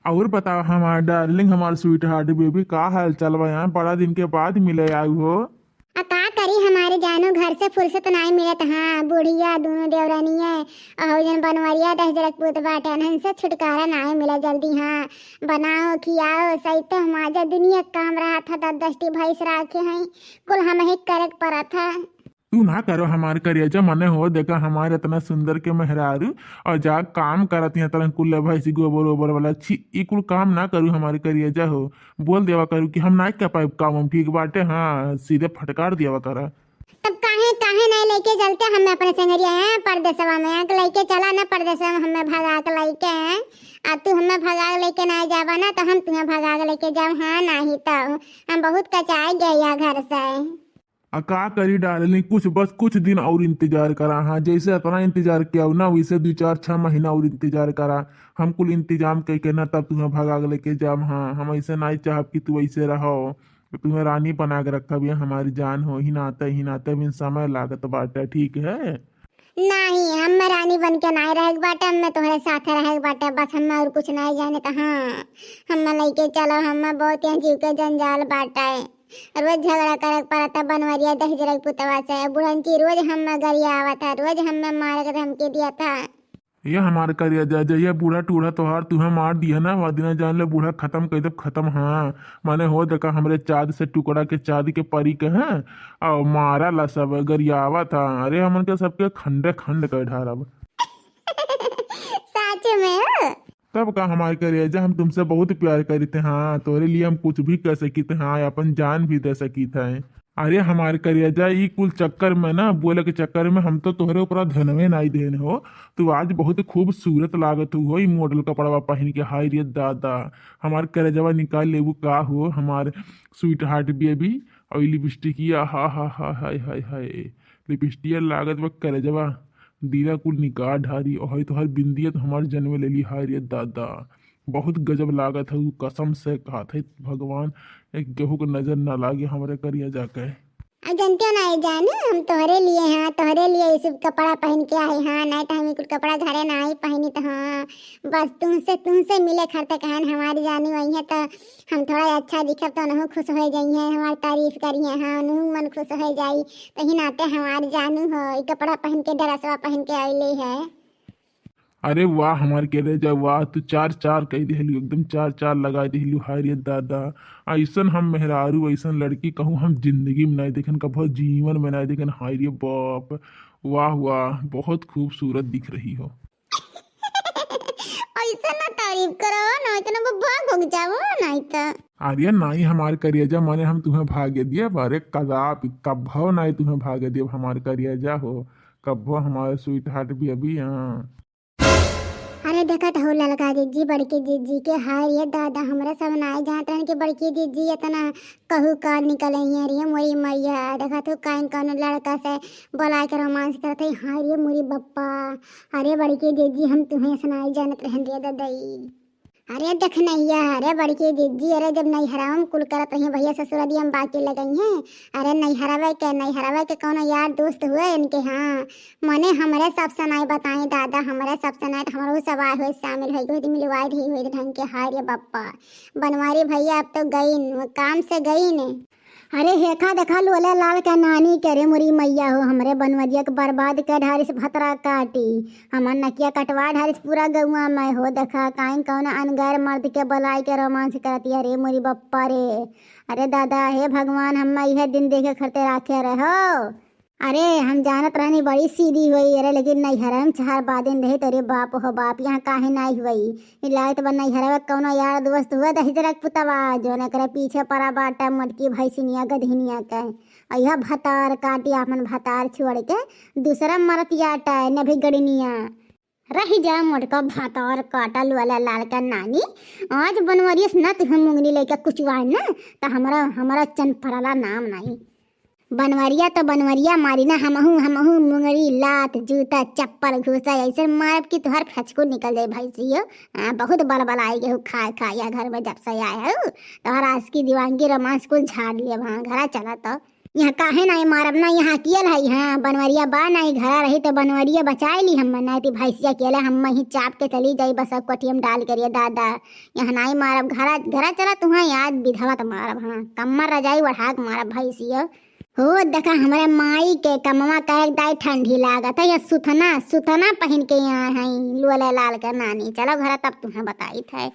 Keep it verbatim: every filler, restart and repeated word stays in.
और बताओ हमार डार्लिंग, हमार स्वीट हार्ट बेबी, का हाल चाल बा? यहाँ बड़ा दिन के बाद मिले आयु हो। आ का करी हमारे जानू, घर से फुर्सत नाई मिलत। हाँ, बुढ़िया दोनों देवरानिया और जन बनवरिया दस जरक पूत बाटे, इनहन से छुटकारा नाई मिला जल्दी। हाँ, बनाओ खियाओ सही तो हम आजा, दुनिया काम रहा था, दस दस टी भैंस राखे हैं, कुल हम ही करे के पड़ा था। तू ना करो हमार करेजा, मने हो देखा हमार इतना सुंदर के मेहरारू और जा काम करत यहाँ तरह कुल्ले भैंसी गोबर ओबर वाला। छी, ई कुल काम ना करू हमार करेजा हो। बोल देवा करू कि हम ना कर पाइब काम, हम ठीक बाटे। हाँ, सीधे फटकार देवा करा। तब काहे काहे नहीं लेके चलते हमें अपने संगरिया हैं परदेसवा में, आके लेके चला ना परदेसवा में, हमें भगा के लेके हैं। आ तू हमें भगा के लेके नहीं जाबा ना तो हम तुम्हें भगा के लेके जाओ। हाँ, नहीं तो हम बहुत कचाए गए या घर से। आ का करी डार्लिंग, कुछ बस कुछ दिन और इंतजार करा। हाँ, जैसे इतना इंतजार किया हो ना, वैसे दो चार छह महीना और इंतजार करा। हम कुल इंतजाम कई के ना तब तुम्हें भगा के लेके जाम। हाँ, हम ऐसे नहीं चाहब कि तू ऐसे रहो, तो तुम्हें रानी बना के रखब। ये हमारी जान हो, ही नाते ही नाते बिन समय लागत बाटे, ठीक है? नहीं, हम रानी बन के नहीं रहे के बाटे, हमें तुम्हारे साथ रहे के बाटे, बस हमें और कुछ नहीं जाने तो। हाँ, हमें लेके चलो, हमें बहुत यहाँ जीव के जंजाल बाटे। रोज झगड़ा करे के पड़ता बनवरिया दहिजरा के पुतवा से। बुढ़ंची रोज हमें गरिया आवत है, रोज हमें मारे के धमकी दिया था। ये हमार करेजा, जहिया बूढ़ा टूढ़ा तोहार तुहे मार दिया ना, वा दिना जान ले बूढ़ा खत्म कर देब, खत्म। हाँ, माने हो देखा हमरे चाँद से टुकड़ा के चाँद के परी के हैं, और मारा ला सब गरियावा था। अरे हमन के सबके खंडे खंड कर ढारब। सच में हो? तब का हमार करेजा, हम तुमसे बहुत प्यार करीत हैं। हाँ, तोरे लिए हम कुछ भी कर सकीत हैं, हाँ, अपन जान भी दे सकीत हैं। अरे हमार करेजा, ई कुल चक्कर में ना, बोले के चक्कर में हम तो तोहरे ऊपर ध्यानवे नाई देन हो। तू आज बहुत खूबसूरत लागत हो, ई मॉडल कपड़वा पहन के। हाय रे दादा, हमार करेजवा निकाल लेबू का हो, हमार स्वीट हार्ट बेबी। और ई लिपस्टिकिया, हा हा हा, हाय हाय हाय, लिपस्टिकिया लागत बा करेजवा दीदा कुल निकाल ढारी। और तोहर बिंदिया तो हमार जनवे लेली। हाय रे दादा, बहुत गजब लागत है, कसम से कहत है भगवान, एक केहू के नजर ना लागे हमरे करेजा के। अब जनते हो ना ये जानू, हम तोहरे लिए, हाँ, तोहरे लिए ये सब कपड़ा पहन के आए, हाँ, नहीं तो हम ये कुल कपड़ा घरे ना आई पहनी तो। हाँ, बस तुमसे, तुमसे मिले खातिर कहन हमारी जानू आई है तो हम थोड़ा अच्छा दिखब तो उनहू खुश हो जाई है, हमारी तारीफ करी है, हाँ, उनहू मन खुश हो जाई। तो ही नाते हमारी जानू हो, ये कपड़ा पहन के, ड्रेसवा पहन के आइले है। अरे वाह हमार करेजा वाह, तू चार चार कह देहलू, एकदम चार चार लगा देहलू। हाय रे दादा, ऐसन हम मेहरारू, ऐसन लड़की कहूँ हम जिंदगी में नहीं देखन, कभो जीवन में नहीं देखन। हाय रे बाप, वाह वाह, बहुत खूबसूरत दिख रही हो। ऐसा ना तारीफ करो ना, इतना वो भाग हो जाओ नहीं तो। अरे नहीं हमार करेजा, माने हम तुम्हें भागे दिए बारे, कदापि कभो नहीं तुम्हें भागे दिए हमार करेजा हो, कभो हमारे स्वीट हार्ट बेबी। हाँ। अरे देखत हो ललका जिज्जी, बड़की जिज्जी के। हाय रे दादा, हमरा सब नाय जानत रहन कि बड़की जिज्जी इतना कहू का निकल आई है रे मोरी मैया। देखत हो काइन कौनो लड़का से बोला के रोमांस करत है। हाय रे मोरी बप्पा, अरे बड़की जिज्जी, हम तुम्हें ऐसा नाय जानत रहन रे ददई। अरे देखनैया, अरे बड़की जिज्जी, अरे जब नैहरावा में कुल करत रही भैया ससुरा दिया हम बाकी लगई हैं। अरे नैहरावे के, नैहरावे के कौनो यार दोस्त हुए इनके, हाँ, मने हमरे सब सनाई बताई दादा, हमरे सब सनाई तो हमरो सब आए हुए शामिल हो गए, मिलवाए रही हुए ढंग के। हाय रे बप्पा, बनवारी भैया अब तो गईन, काम से गईन। अरे हेखा देखा लोला लाल के नानी के रे मोरी मैया हो, हमरे बनवरिया के बर्बाद के ढारिस भतरा काटी, हमर नकिया कटवा ढारिस पूरा गौवा में हो। देखा काइन कौन अनगैर मर्द के बुलाई के रोमांस करतिया रे मोरी बप्पा रे। अरे दादा हे भगवान, हम इहे दिन देखे खरते राखे रहो। अरे हम जानत रहनी बड़ी सीधी होई, अरे लेकिन नैहरा में चार बादिन रही तो रे बाप हो बाप, यहाँ काहे नाई हुई। ई लागत बा नैहरवा के कौनो यार दोस्त हुआ दहिजरा के पुतवा, जौन एकरे पीछे पड़ा बाटा मोटकी भैंसिनिया गदहिनिया के। अइहा भतार काटी आपन भतार छोड़ के दूसरा मरतिया टाय नभी गड़िनिया। रही जा मोटका भतार काटल वाला लाल का नानी, आज बनवरियस ना तुहे मुंगनी लइका कुचवाए ना, त हमरा, हमरा चनपड़ला नाम नाई। बनवरिया तो बनवरिया मारी ना, हमहू, हमहू मुंगरी, लात, जूता, चप्पल, घूसा ऐसे मारब कि तोहर फचकू निकल जाए भैंसियो। हाँ, बहुत बलबलाई गए हो खाए खाए या घर में जब से आए हो, तोहर आशिकी दीवानगी रोमांस कुल झाड़ लिए वहाँ घरा चला तो। यहाँ काहे नाई मारब ना, यहाँ अकेल है, यहाँ बनवरिया बा नाई, घरा रही तो बनवरिया बचाए ली हम, नाई ती भैंसिया अकेले हम ही चाप के चली जाई, बस अब कोठिया में डाल करिए दादा। यहाँ नाई मारब, घरा घरा चला तुहाँ आज विधवा त मारब, हाँ कम्मर रजाई ओढ़ा के मारब भैंसिया। हो देखा हमरे माई के कमवा करे दाई ठंडी लागत है, या सुथना सुथना पहिन के यहाँ है, लोले लाल के नानी, चलो घरा तब तुहाँ बताइत है।